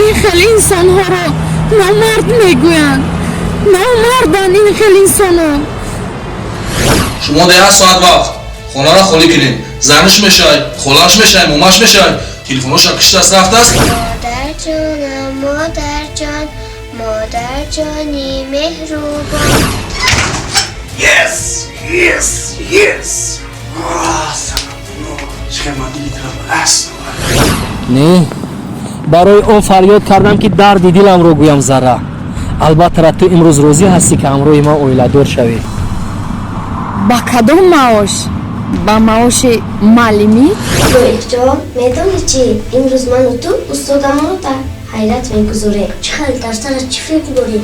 Ин хел инсонҳоро номард мегӯянд. Номарданд ин хел инсонон. Шумо дар як соат вақт хонаро холӣ кунед. Занаш мешай, холаш мешай, момаш мешай, телефоноша киштааст, рафтааст. Модарҷонам, модарҷон, модарҷони меҳрубон. Yes! Yes! Yes! Не, барои он фарёд кардам, ки дарди диламро гӯям, Зарра. Албатта, ту имрӯз розӣ ҳастӣ, ки ҳамроҳи ман оиладор шавӣ. Ба кадом маош? Ба маоши муаллимӣ? Лоиқҷон, медонӣ чӣ? Имрӯз ману ту устодамонро дар ҳайрат мегузорем. Чӣ хел дар сарат чӣ фикр дорӣ?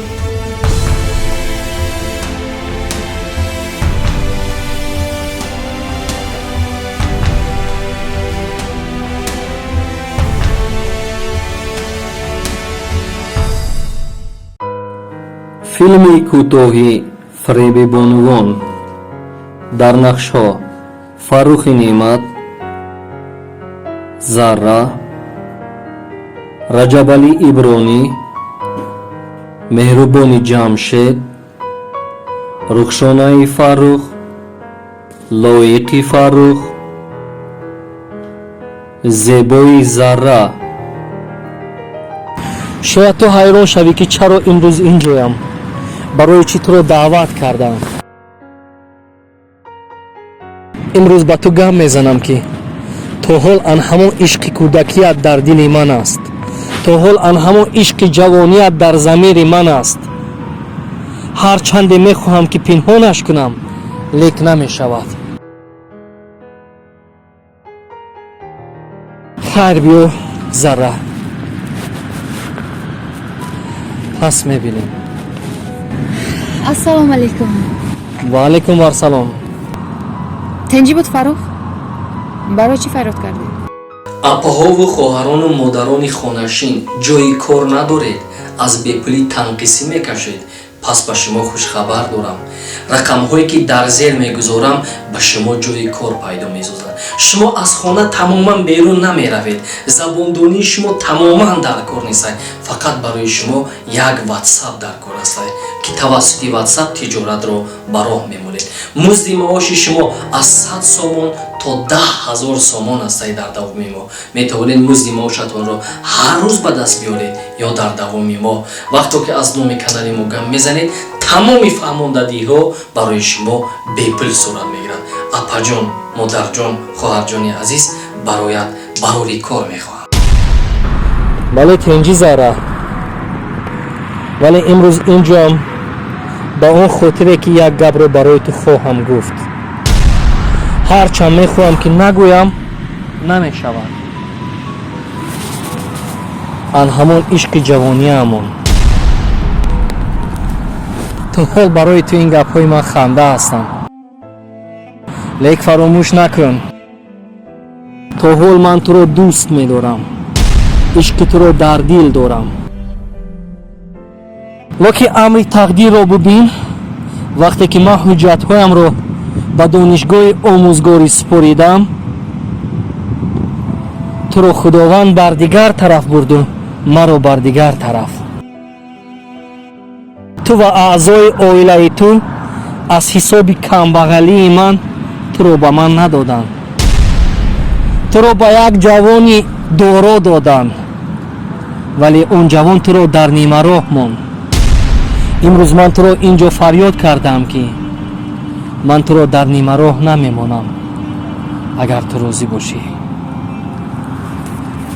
Филми кӯтоҳи «Фареби бонувон». Дар нақшҳо Фаррухи Неъмат, Зарра, Раҷабалӣ Ибронӣ, Меҳрубони Ҷамшед, Рухшонаи Фаррух, Лоиқи Фаррух, Зебои Зарра. Шояд ту ҳайрон шавӣ, ки чаро имрӯз ин ҷоям, барои чӣ туро даъват кардам. Имрӯз ба ту гап мезанам, ки то ҳол ан ҳамон ишқи кӯдакият дар дили ман аст, то ҳол ан ҳамон ишқи ҷавоният дар замири ман аст. Ҳарчанде мехоҳам, ки пинҳонаш кунам, лек намешавад. Хайр, биё, Зарра, пас мебинем. Ассалому алайкум. Ва алайкум вассалом. Тинҷӣ буд, Фаррух? Барои чӣ фарёд кардӣ? Апаҳову хоҳарону модарони хонашин, ҷойи кор надоред, аз бепулӣ танқисӣ мекашед, пас ба шумо хушхабар дорам. Рақамҳое, ки дар зер мегузорам, ба шумо ҷойи кор пайдо месозад. Шумо аз хона тамоман берун намеравед, забондонии шумо тамоман дар кор нестад. Фақат барои шумо як Ватсап дар кор аст, ки тавассути Ватсап тиҷоратро ба роҳ мемолед. Музди маоши шумо аз 100 сомон то 10 000 сомон астад. Дар давоми моҳ метавонед музди маошатонро ҳар рӯз ба даст биёред ё дар давоми моҳ. Вақто ки аз номи канали мо гап мезанед, тамоми фаҳмондадиҳо барои шумо бепул сурат мегирад. Апаҷон, модарҷон, хоҳарҷони азиз, бароят барори кор мехоҳам. Бале, тинҷӣ, Зарра, вале имрӯз инҷоам ба он хотире, ки як гапро барои ту хоҳам гуфт. Ҳарчанд мехоҳам, ки нагӯям, намешавад. Ан ҳамон ишқи ҷавониамон то ҳол барои ту ин гапҳои ман ханда ҳастанд, лек фаромӯш накун, то ҳол ман туро дӯст медорам, ишқи туро дар дил дорам. Лекин амри тақдирро бубин: вақте ки ман ҳуҷҷатҳоямро ба донишгоҳи омӯзгорӣ супоридам, туро Худованд бар дигар тараф бурду маро бар дигар тараф. Ту ва аъзои оилаи ту аз ҳисоби камбағалии ман туро ба ман надоданд, туро ба як ҷавони доро доданд, вале он ҷавон туро дар нимароҳ монд. Имрӯз ман туро ин ҷо фарёд кардам, ки ман туро дар нимароҳ намемонам, агар ту розӣ бошӣ.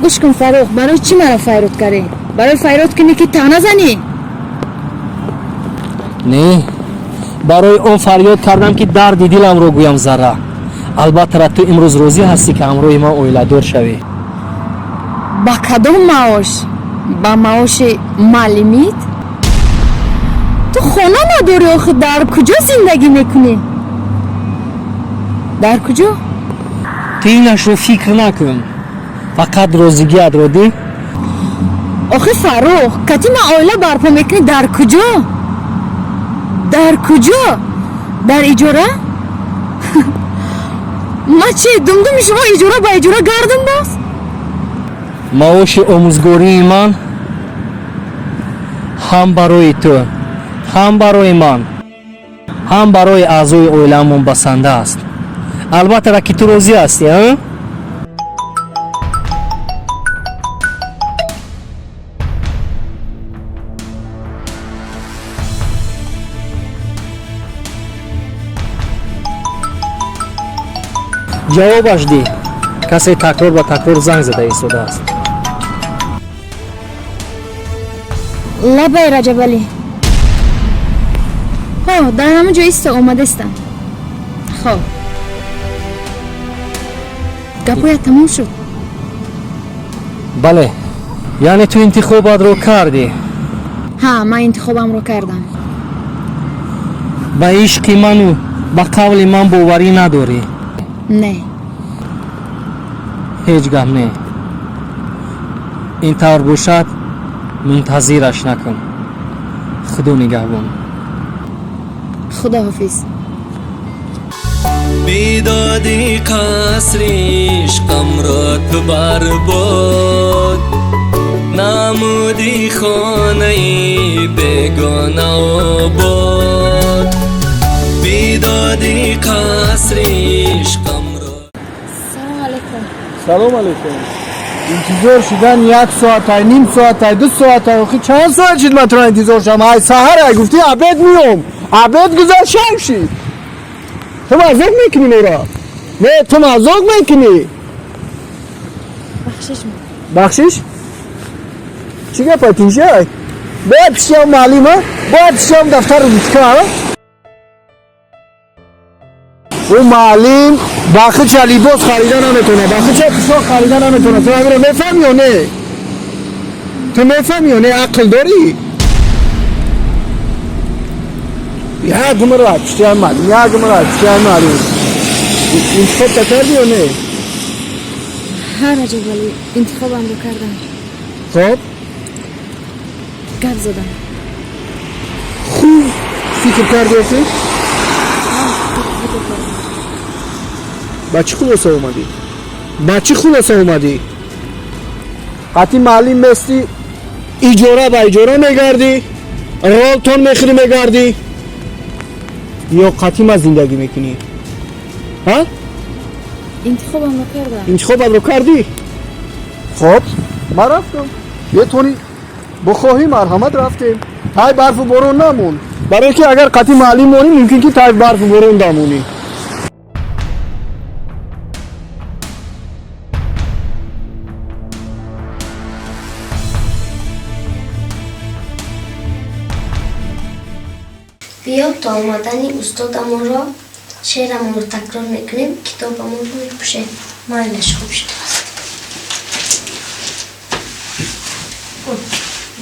Гӯш кун, Фаррух, барои чӣ маро файрод кардӣ? Барои файрод кунӣ, ки таъна занӣ? Не, барои он фарёд кардам, ки дарди диламро гӯям, Зарра. Албатта, ту имрӯз розӣ ҳастӣ, ки ҳамроҳи ман оиладор шавӣ. Ба кадом маош? Ба маоши муаллимит? Ту хона надорӣ охи, дар куҷо зиндагӣ мекунӣ? Дар куҷо? Ту инашро фикр накун, фақат розигиятро дӣ. Охи, Фаррух, кати ман оила барпо мекунӣ, дар куҷо? Дар куҷо? Дар иҷора? Ма чи, думдуми шумо иҷора ба иҷора гардам боз? Маоши омӯзгории ман Ҳам барои ту, ҳам барои ман, ҳам барои аъзои оилаамон басанда аст. Албатта, ки ту розӣ ҳастӣ, а? Ҷавобаш диҳ. Касе такрор ба такрор занг зада истодааст. Лабай, Раҷабалӣ. Ҳо, дар ҳамон ҷо иста, омадастам. Хоб, гапҳоят тамом шуд? Бале, яъне ту интихобатро кардӣ? Ҳа, ман интихобамро кардам. Ба ишқи ману ба қавли ман боварӣ надорӣ? Не. Ҳеҷ гап не. Ин тавр бошад, мунтазираш накун. Худо нигаҳбон. Худоҳофиз. Бидоди қасри ишқамро ту барбод намуди, хонаи бегона обод, бидоди қасри ишқамро. Салом алейкум. Салом алейкум. Интизор шудан як соат, ай ним соат, ай 2 соат, ай охи чанд соат шид ман туро интизор шудам? Ай саҳар ай гуфтӣ обед миём, обед гузашт, шав шид. Ту мазоқ мекунӣ мера? Не, ту мазоқ мекунӣ? Бахшиш. Бахшиш? Чӣ гапа, тиншай? Бояд пиштиам муаллима, бояд пиштиам дафтару ручка. Ӯ муаллим ба худша либос харида наметавонад, ба худша пӯшок харида наметавонад. Ту ҳаминро мефаҳмӣ ё не? Ту мефаҳмӣ ё не? Ақл дорӣ? Як умр пиштиам муаллим, як умр пиштиам муаллим. Интихоб кардӣ ё не? Ҳа, Раҷабалӣ, интихобамро кардам. Хоб. Гап задам. Хуб фикр кардӣ охи? Фикр кардам. Ба чӣ хулоса омадӣ? Ба чӣ хулоса омадӣ? Қатъи муаллим местӣ, иҷора ба иҷора мегардӣ, ролтон мехӯрӣ, мегардӣ, ё қатъи ма зиндагӣ мекунӣ, ҳа? Интихобамро кардам. Интихобатро кардӣ? Хоб, ман рафтам. Метавонӣ бихоҳӣ, марҳамат, рафтем. Тай барфу борон намон, барое ки агар қатъи муаллим монӣ, мумкин ки тай барфу борон дамонӣ. Биё, то омадани устодамонро шеърамонро такрор мекунем, китобамонро мепӯшем. Майлаш, хуб шудааст.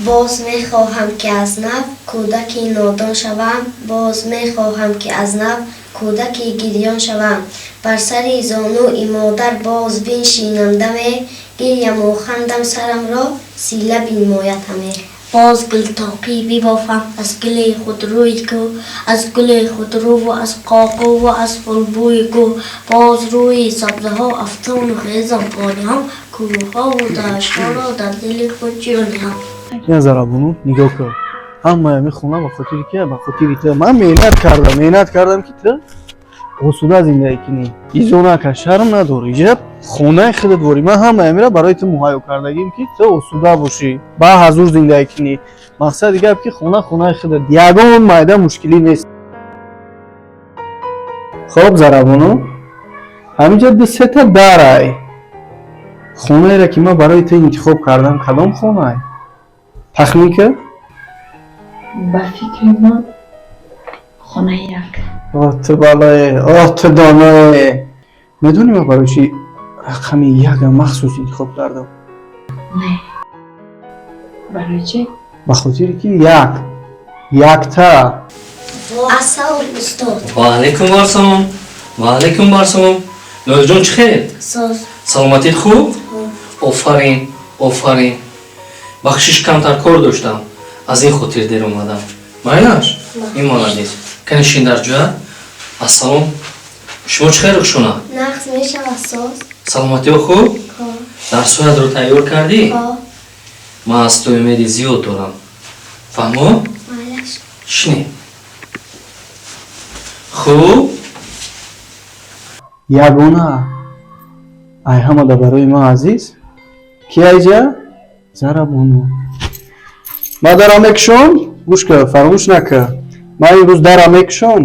Боз мехоҳам, ки аз нав кӯдаки нодон шавам, боз мехоҳам, ки аз нав кӯдаки гирён шавам, бар сари зонуи модар боз биншинам даме, гирьяму хандам сарамро сила бинмояд ҳаме. Боз гултоқӣ бибофам аз гули худрӯи кӯ, аз гули худрӯву аз қоқуву аз хулбӯи кӯ. Боз рӯи сабзаҳо афтону хезам пониҳам, кӯҳҳову даштҳоро дар дили худ ҷо ниҳам. Назарабону, нигоҳ кун, ҳамаи ами хона ба хотири ки, ба хотири ту ман меҳнат кардам, меҳнат кардам, ки ту осуда зиндагӣ кунӣ. Изо накаш, шарм надор, иҷа хонаи худат ворӣ. Ман ҳамаи амира барои ту муҳайё кардагим, ки ту осуда бошӣ, ба ҳазур зиндагӣ кунӣ. Мақсади гап, ки хона хонаи худат, ягон майда мушкилӣ нест. Хоб, Зарабону, ҳаминҷа ду сета дарай. Хонаеро, ки ман барои ту интихоб кардам, кадом хонае, тахмин кар. Ба фикри ман, хонаи як. Оҳ, ту балое, оҳ, ту доное. Медонӣ, ман барои чӣ рақами яка махсус интихоб кардам? Не, барои чӣ? Ба хотире ки як якта. Ассалом, устод. Ва алайкум вассалом, ва алайкум вассалом. Лоиқҷон, чӣ хел? Соз. Саломатит хуб? Офарин, офарин. Бахшиш, камтар кор доштам, аз ин хотир дер омадам. Майлаш, ин молодец. Кани, шин дар ҷоя. Ассалом, шумо чӣ хел, Рухшона? Нағз мешавад, соз. Саломатиҳо хуб? Хо. Дарсҳоятро тайёр кардӣ? Хо. Ман аз ту умеди зиёд дорам. Фаҳмо? Шине. Хуб, ягона ай ҳамада барои ман азиз ки айҷа Зарабону. Ман дара мекушом, гӯш кар, фаромӯш накар, ман имрӯз дара мекушом,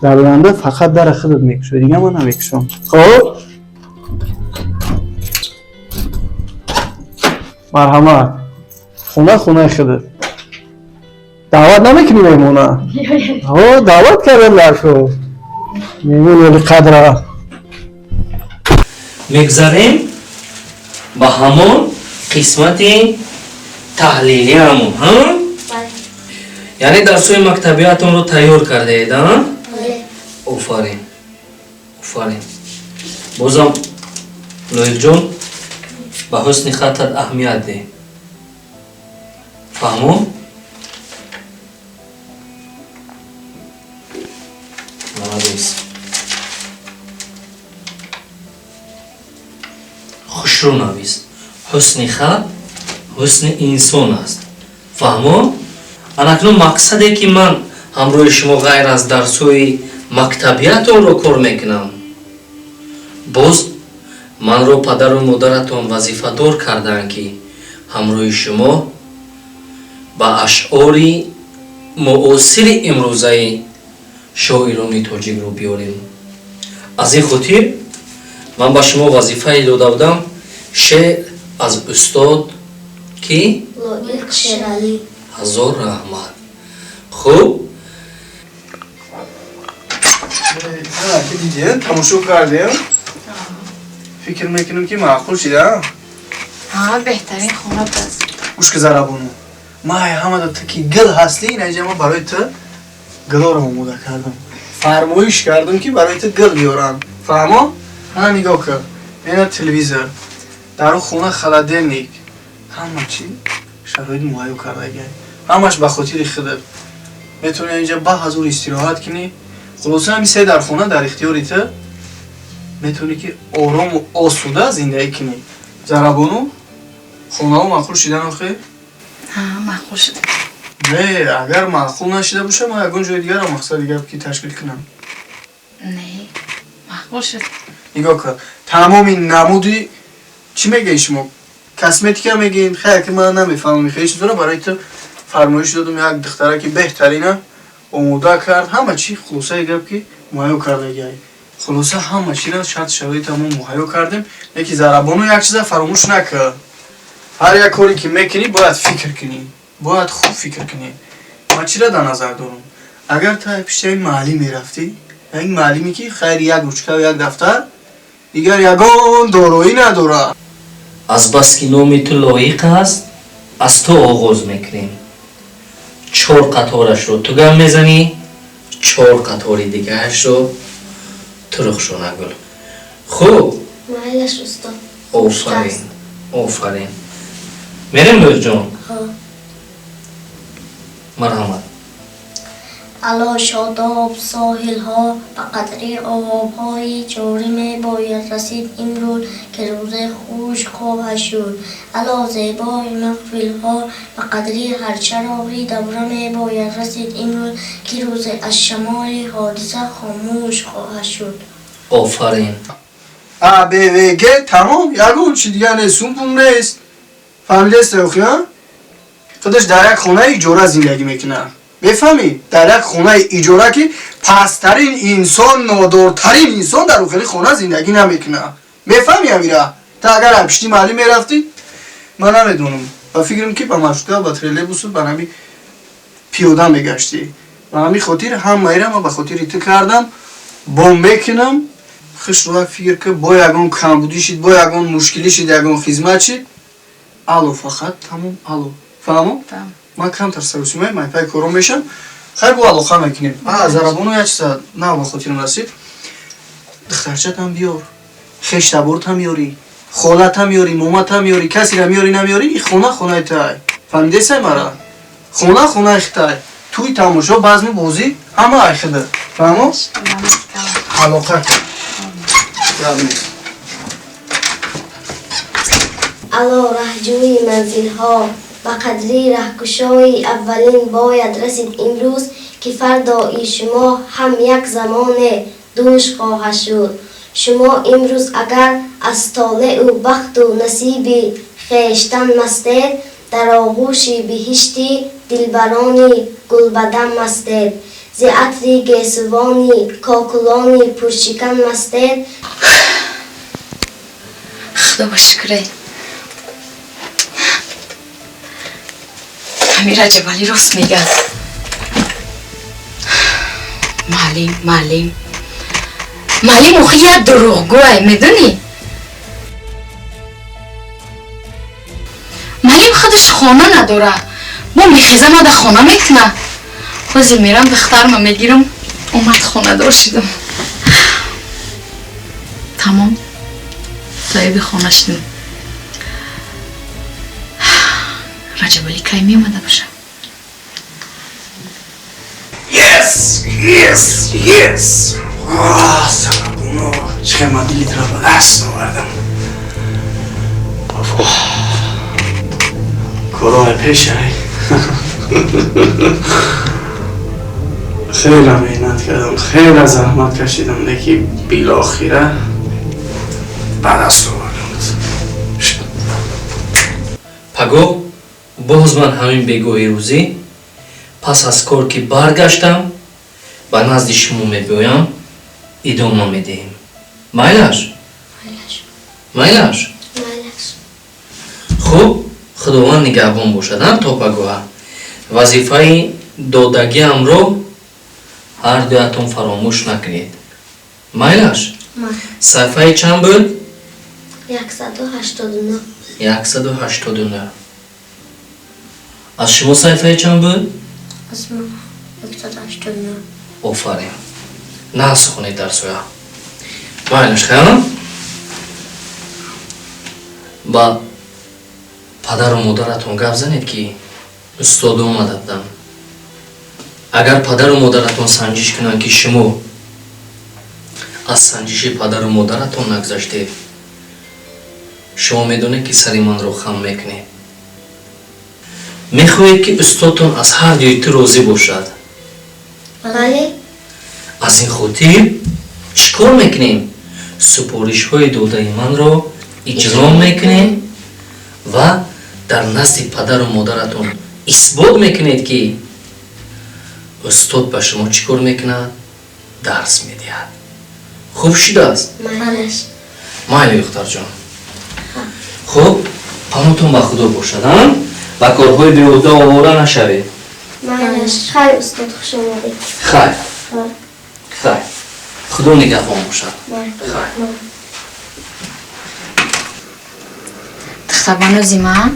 дар оянда фақат дара худат мекушоӣ, дига ман намекушом. Хоб, марҳамат, хона хонаи худат. Даъват намекунӣ меҳмона? Ҳо, даъват кардем дар кор меҳмон ёли қадра. Мегзарем ба ҳамон қисмати таҳлилиамон, ҳа? Яъне дарсҳои мактабиятонро тайёр кардаед, а? Офарин, офарин. Бозам, Лоиқҷон, ба ҳусни хаттат аҳамият деҳ. Фаҳмо? Молодец. Хушрӯ навис. Ҳусни хат ҳусни инсон аст. Фаҳмо? Анакнун мақсаде ки ман ҳамроҳи шумо ғайр аз дарсҳои мактабиятонро кор мекунам, боз манро падару модаратон вазифадор карданд, ки ҳамроҳи шумо ба ашъори муосири имрӯзаи шоирони тоҷикро биёрем. Аз ин хотир ман ба шумо вазифае дода будам: шеър аз устод ки? Лоиқ Шералӣ. Ҳазор раҳмат. Хуб. Ки дидем, тамошо кардем, фикр мекунем, ки маъқул шида. Беҳтарин хона аст. Гӯш ки, Зарабону, ман ҳамада ту ки гил ҳастӣ, инаҷа ман барои ту гилоро омода кардам, фармоиш кардам, ки барои ту гил биёранд. Фаҳмо? Ҳана, нигоҳ кар, ина телевизор, дар он хона холодильник, ҳама чи шароит муҳайё кардагиай, ҳамаш ба хотири худат. Метавонӣ инҷа ба ҳазур истироҳат кунӣ. Хулоса, ҳами се дар хона дар ихтиёри ту, метавонӣ ки орому осуда зиндагӣ кунӣ. Зарабону, хонаҳо маъқул шидан охир? Маъқул шуд. Не, агар маъқул нашида боша, ман ягон ҷои дигарам мақсади гап ки ташкил кунам. Не, маъқул шуд. Нигоҳ кар, тамоми намуди чӣ мегӯед шумо, косметика мегӯед, хай, ки ман намефаҳмам хеле чизоро, барои ту фармоиш додум, як духтараки беҳтарина омода кард. Ҳама чи, хулосаи гап, ки муҳайё кардагиай. Хулоса, ҳама чиро, шарт шароита мо муҳайё кардем. Леки, Зарабону, як чиза фаромӯш накар: ҳар як коре ки мекунӣ, бояд фикр кунӣ, бояд хуб фикр кунӣ. Ман чиро дар назар дорам? Агар ту пишти ин маълим мерафтӣ, як маълиме ки хайр, як ручкаву як дафтар, дигар ягон дороӣ надорад. Азбаски номи ту Лоиқ аст, аз ту оғоз мекунем. Чор қаторашро ту гам мезанӣ, чор қатори дигаашро ту, Рухшонагул. Хуб? Майлаш, устод. Офарин, офарин. Мерем, Лоиқҷон? Марҳамат. Ало шодоб соҳилҳо, ба қадри обҳои ҷорӣ мебояд расид имрӯз, ки рӯзе хушк хоҳад шуд. Ало зебои маҳфилҳо, ба қадри ҳар чароғи давра мебояд расид имрӯз, ки рӯзе аз шамоли ҳодиса хомӯш хоҳад шуд. Офарин. А, Б, В, Г, тамом, ягон чи дигар нест, сумпум нест. Фаҳмидааст охи? Худаш дар як хонаи иҷора зиндагӣ мекунад, мефаҳмӣ? Дар як хонаи иҷора, ки пасттарин инсон, нодортарин инсон дар охири хона зиндагӣ намекунад. Мефаҳмӣ амира? Та агар пишти маълим мерафтӣ, ман намедонам, ба фикрам, ки ба маршрутка, ба троллейбусу ба ҳами пиёда мегаштӣ. Ба ҳамин хотир ҳамаира ман ба хотири ту кардам, бо мекунам. Хушрӯ фикр ки бо ягон камбудӣ шид, бо ягон мушкилӣ шид, ягон хизмат шид, алло, фақат тамом, алло. Фаҳмо? Ман камтар сарусимай майпай коро мешам, хайр, бо алоқа мекунем. А, Зарабону, як чиза нав ба хотирам расид: духтарчатам биёр, хештабортам ёрӣ, холатам ёрӣ, моматам ёрӣ, касера меёрӣ, намеёрӣ, и хона хонаи тай. Фаҳмидесай мара? Хона хонаи хитай, тӯи тамошо, базму бозӣ ҳама айхида. Фаҳмо? Алоқа кун. Гап нест. Ало раҳҷӯи манзилҳо, ба Ба қадри раҳкушои аввалин бояд расид имрӯз, ки фардои шумо ҳам як замоне дӯш хоҳад шуд. Шумо имрӯз агар аз толеу бахту насиби хештан мастед, дар оғӯши биҳишти дилбарони гулбадан мастед, зи атри гесувони кокулони пуршикан мастед. Худо ба шукре. Ҳамин Раҷабалӣ рост мегӯяд. Маълим, маълим. Маълим охи як дурӯғгӯай, медонӣ? Маълим худаш хона надора. Бо мехеза мада хона мекуна. Ҳозир мерам духтарма мегирам. Омад хонадор шудам. Тамом. Соҳиби хона шудам. Раҷабалӣ кай меомада бошад? Yes! Yes! Yes! Сарабуно, чӣ ма дилитро ба даст овардам. Корҳои пешай. Хеле меҳнат кардам, хеле заҳмат кашидам, лекин билохира ба даст овардам. Пагоҳ боз ман ҳамин бегоҳи рӯзӣ пас аз кор ки баргаштам ба назди шумо мебиёям, идома медиҳем. Майлаш? Майлаш? Хуб, Худованд нигаҳбон бошад, то пагоҳа. Вазифаи додагиамро ҳар дуятон фаромӯш накунед. Майлаш? Саҳифаи чанд буд? 189. 189. Аз шумо саҳифаи чанд буд? Аз мо 189. Офарин. Насхонед дарсоя. Майлаш, хайр? Ба падару модаратон гап занед, ки устод омада будам. Агар падару модаратон санҷиш кунанд, ки шумо аз санҷиши падару модаратон нагузаштед, шумо медонед, ки сари манро хам мекунед. Мехоҳед, ки устодтон аз ҳар дуи ту розӣ бошад? Бале. Аз ин хотир чӣ кор мекунем? Супоришҳои додаи манро иҷро мекунем ва дар назди падару модаратон исбот мекунед, ки устод ба шумо чӣ кор мекунад? Дарс медиҳад. Хуб шудааст? Майли, духтарҷон. Хуб, паноҳтон ба Худо бошад, а? Ба корҳои беҳуда овора нашавед. Майлаш. Хайр, устод, хуш омадед. Хайр. Хайр. Худо нигаҳбон бошад. Хайр. Духтарбанози ман,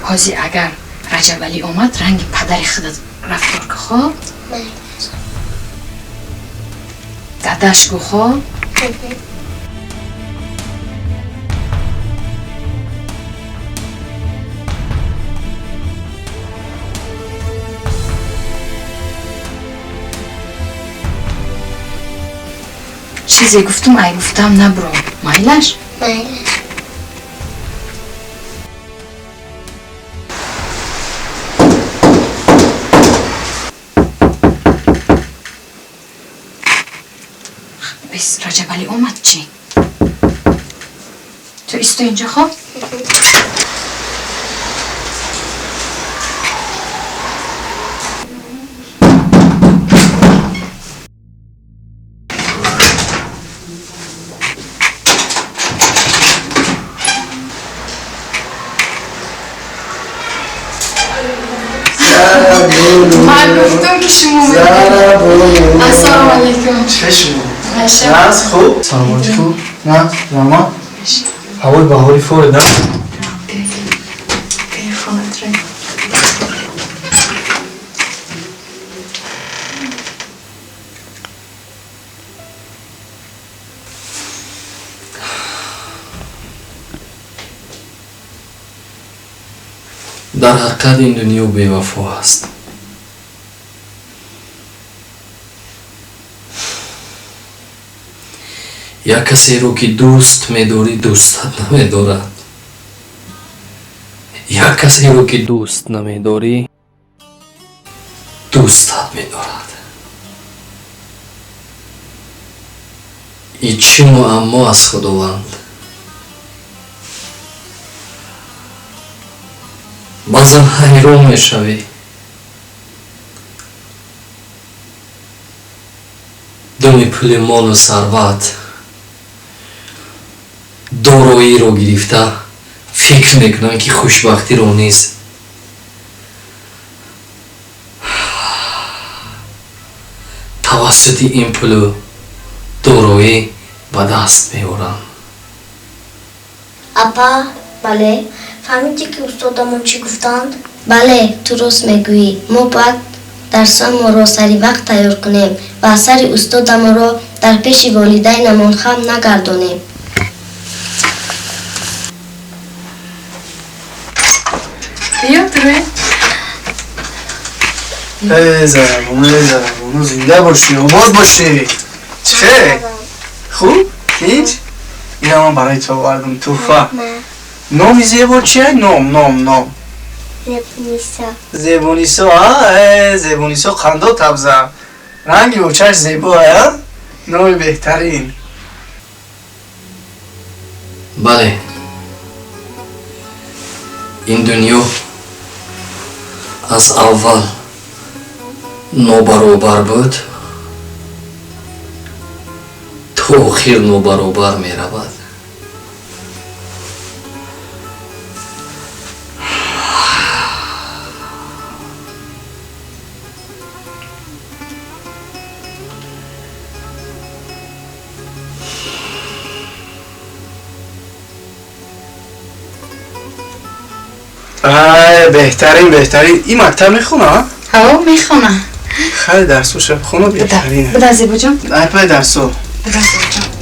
ҳозир агар Раҷабалӣ омад, ранги падари худат рафтор ку, хоб? Дадаш гу, хоб? Чизе гуфтум, ай гуфтам набро. Майлаш? Майлаш. Бес, Раҷабалӣ омад чӣ? Ту исто инҷо, хоб? Ман гуфтам, ки шумо. Ассалому алайкум. Чӣ шумо? Нас хуб? Саломатӣ хуб? На, раҳмат. Ҳавои баҳорӣ форида? Дар ҳақиқат ин дунё бевафо аст. Як касеро, ки дӯст медорӣ, дӯстат намедорад. Як касеро ки дӯст намедорӣ, дӯстат медорад. И чӣ муаммо аз Худованд? Баъзан ҳайрон мешавӣ. Думи пули молу сарват дороиро гирифта фикр мекунанд, ки хушбахтиро низ тавассути ин пулу дороӣ ба даст меоранд. Апа, Бале, фаҳмидӣ, ки устодамон чӣ гуфтанд? Бале, ту рост мегӯӣ. Мо бояд дарсамонро сари вақт тайёр кунем ва сари устодамонро дар пеши волидайнамон хам нагардонем. Биё, туре. Эй Зарабону, эй Зарабону, зинда бошӣ, обод бошӣ. Чӣ? Хуб? Ҳеҷ? Ина ман барои ту овардам туҳфа. Номи зебо чия? Ном, ном, ном. Зебунисо. Зебунисо, а? Э, Зебунисо қандо табза. Ранги очаш зебо, а? Номи беҳтарин. Бале, ин дунё аз аввал нобаробар буд, то охир нобаробар меравад. Ай, беҳтарин, беҳтарин. Ин мактаб мехона? Ҳо, мехона. Хеле дарсоша бихона, беҳтарин. Буда, Зебоҷон. Ай пай дарсо. Буда, Зебоҷон.